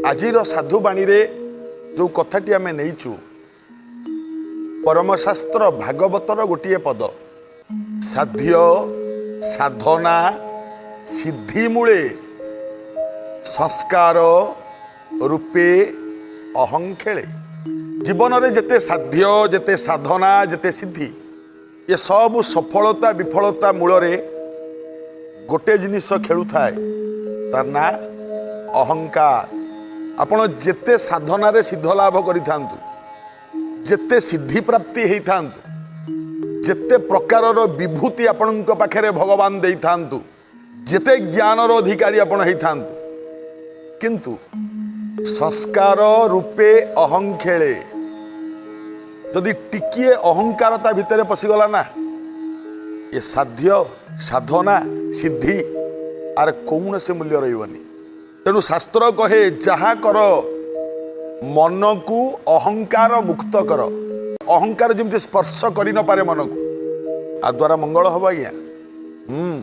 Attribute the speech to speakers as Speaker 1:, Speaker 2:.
Speaker 1: ଆଜିର ସାଧୁବାଣୀରେ ଯେଉଁ କଥାଟି ଆମେ ନେଇଛୁ, ପରମଶାସ୍ତ୍ର ଭାଗବତର ଗୋଟିଏ ପଦ, ସାଧ୍ୟ ସାଧନା ସିଦ୍ଧି ମୂଳେ ସଂସ୍କାର ରୂପେ ଅହଂ ଖେଳେ। ଜୀବନରେ ଯେତେ ସାଧ୍ୟ, ଯେତେ ସାଧନା, ଯେତେ ସିଦ୍ଧି, ଏ ସବୁ ସଫଳତା ବିଫଳତା ମୂଳରେ ଗୋଟେ ଜିନିଷ ଖେଳୁଥାଏ, ତାର ନାଁ ଅହଙ୍କାର। ଆପଣ ଯେତେ ସାଧନାରେ ସିଦ୍ଧ ଲାଭ କରିଥାନ୍ତୁ, ଯେତେ ସିଦ୍ଧି ପ୍ରାପ୍ତି ହେଇଥାନ୍ତୁ, ଯେତେ ପ୍ରକାରର ବିଭୂତି ଆପଣଙ୍କ ପାଖରେ ଭଗବାନ ଦେଇଥାନ୍ତୁ, ଯେତେ ଜ୍ଞାନର ଅଧିକାରୀ ଆପଣ ହେଇଥାନ୍ତୁ, କିନ୍ତୁ ସଂସ୍କାର ରୂପେ ଅହଂ ଖେଳେ। ଯଦି ଟିକିଏ ଅହଙ୍କାର ତା ଭିତରେ ପଶିଗଲା ନା, ଏ ସାଧ୍ୟ, ସାଧନା, ସିଦ୍ଧି ଆର କୌଣସି ମୂଲ୍ୟ ରହିବନି। ତେଣୁ ଶାସ୍ତ୍ର କହେ, ଯାହା କର ମନକୁ ଅହଙ୍କାର ମୁକ୍ତ କର। ଅହଙ୍କାର ଯେମିତି ସ୍ପର୍ଶ କରିନପାରେ ମନକୁ, ଆ ଦ୍ୱାରା ମଙ୍ଗଳ ହବ ଆଜ୍ଞା। ହୁଁ।